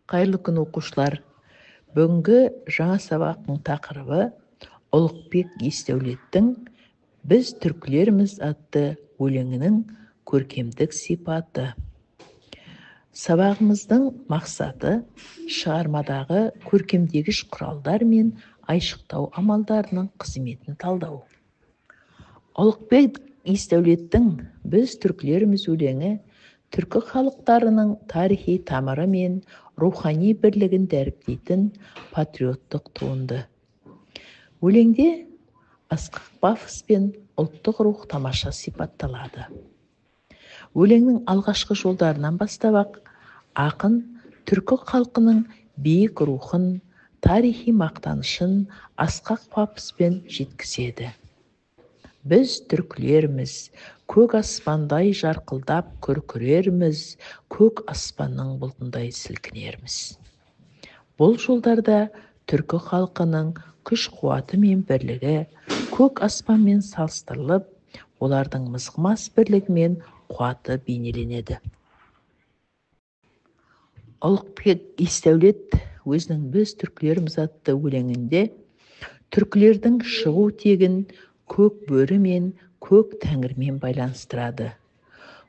Қайырлы күн, оқушылар! Бүгінгі жаңа сабақтың тақырыбы Ұлықбек Есдәулеттің «Біз түркілерміз» атты өлеңінің көркемдік сипаты. Сабағымыздың мақсаты: шығармадағы көркемдегіш құралдар мен айшықтау амалдарының қызметін талдау. Ұлықбек Есдәулеттің «Біз түркілерміз» өлеңі түркі халықтарының тарихи тамыры мен рухани бірлігін дәріптейтін патриоттық туынды. Өлеңде асқақ пафос пен ұлттық рух тамаша сипатталады. Өлеңнің алғашқы жолдарынан бастап-ақ ақын түркі халқының биік рухын, тарихи мақтанышын асқақ пафоспен жеткізеді. Біз түркілерміз, көк аспандай жарқылдап күркірерміз, көк аспанның бұлтындай сілкінерміз. Бұл жолдарда түркі халқының күш-қуаты мен бірлігі көк аспанмен салыстырылып, олардың мызғымас бірлігі мен қуаты бейнеленеді. Ұлықбек Есдәулет өзінің «Біз түркілерміз» атты өлеңінде түркілердің шығу тегін көк бөрі мен көк тәңірмен байланыстырады.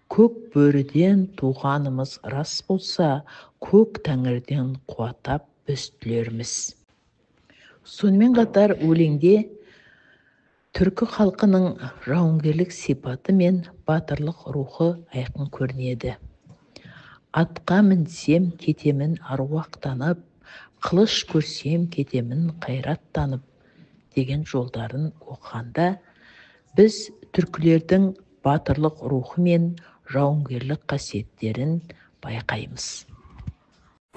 Көк бөріден туғанымыз рас болса, көк тәңірден қуаттап біз түлерміз. Сонымен қатар өлеңде түркі халқының жауынгерлік сипаты мен батырлық рухы айқын көрінеді. Атқа мінсем кетемін аруақтанып, қылыш көрсем кетемін қайраттанып деген жолдарын оқығанда, біз түркілердің батырлық рухы мен жауынгерлік қасиеттерін байқаймыз.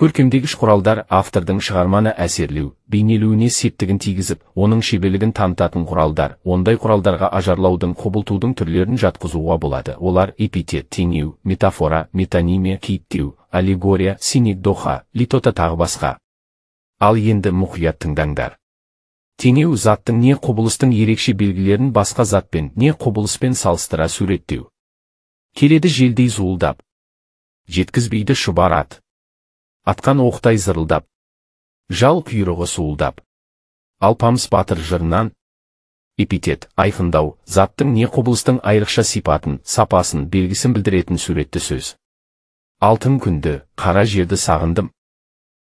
Көркемдегіш құралдар автордың шығарманы әсерлеу, бейнелеуіне септігін тигізіп, оның шеберлігін танытатын құралдар. Ондай құралдарға ажарлаудың, құбылтудың түрлерін жатқызуға болады. Олар: эпитет, теңеу, метафора, метонимия, кейіптеу, аллегория, синекдоха, литота, тағы басқа. Ал енді мұқият тыңдаңдар. Теңеу: заттың не құбылыстың ерекше белгілерін басқа затпен, не құбылыспен салыстыра суреттеу. Келеді желдей зуылдап. Жеткізбейді шұбар ат. Атқан оқтай зырылдап. Жал құйрығы суылдап. Алпамыс батыр жырынан. Эпитет, айқындау: заттың не құбылыстың айрықша сипатын, сапасын, белгісін білдіретін суретті сөз. Алтын күнді, қара жерді сағындым.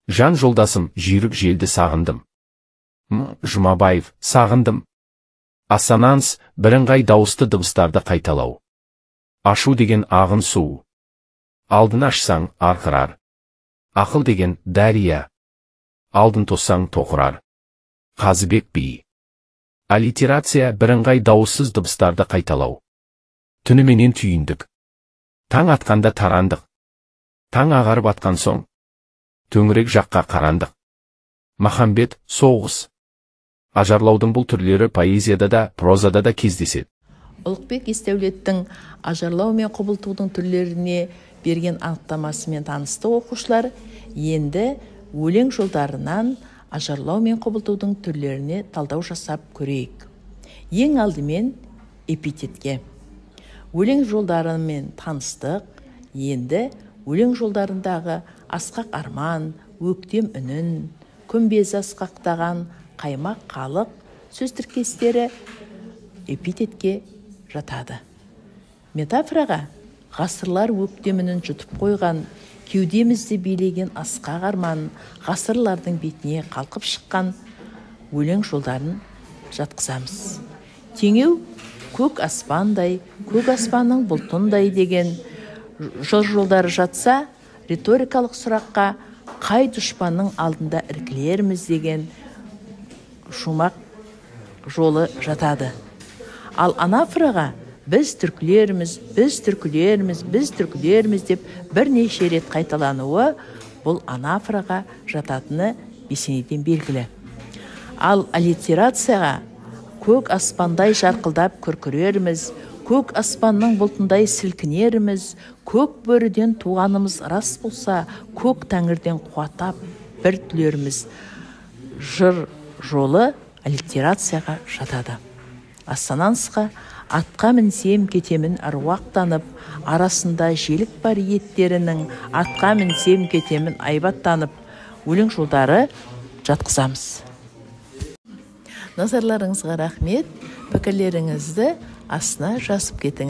Жан жолдасым, жүйрік желді сағындым. М. Жұмабаев, «Сағындым». Ассонанс: бірыңғай дауысты дыбыстарды қайталау. Ашу деген ағын су. Алдын ашсаң, арқырар. Ақыл деген дария. Алдын тоссаң, тоқырар. Қазыбек би. Аллитерация: бірыңғай дауыссыз дыбыстарды қайталау. Түніменен түйіндік. Таң атқанда тарандық. Таң ағарып атқан соң. Төңірек жаққа қарандық. Махамбет, «Соғыс». Ажарлаудың бұл түрлері поэзияда да, прозада да кездеседі. Ұлықбек Есдәулеттің ажарлау мен құбылтудың түрлеріне берген анықтамасымен таныстық, оқушылар. Енді өлең жолдарынан ажарлау мен құбылтудың түрлеріне талдау жасап көрейік. Ең алдымен эпитетке. Өлең жолдарымен таныстық. Енді өлең жолдарындағы асқақ арман, өктем үнін, күмбезі асқақтаған, қаймақ халық сөз тіркестері эпитетке жатады. Метафораға ғасырлар өктемінің жұтып қойған, кеудемізді билеген асқақ арман ғасырлардың бетіне қалқып шыққан өлең жолдарын жатқызамыз. Теңеу: көк аспандай, көк аспанның бұлтындай деген жыр жолдары жатса, риторикалық сұраққа қай дұшпанның алдында іркілерміз деген шумақ жолы жатады. Ал анафораға біз түркілерміз, біз түркілерміз, біз түркілерміз деп бірнеше рет қайталануы бұл анафораға жататыны бесенеден белгілі. Ал аллитерацияға көк аспандай жарқылдап күркірерміз, көк аспанның бұлтындай сілкінерміз, көк бөріден туғанымыз рас болса, көк тәңірден қуаттап бір түлерміз жыр жолы аллитерацияға жатады. Ассонансқа атқа мінсем кетемін аруақтанып, арасында желік бар еттерінің, атқа мінсем кетемін айбаттанып. өлең жолдары жатқызамыз. Назарларыңызға рахмет. Пікірлеріңізді астына жазып кетіңіз.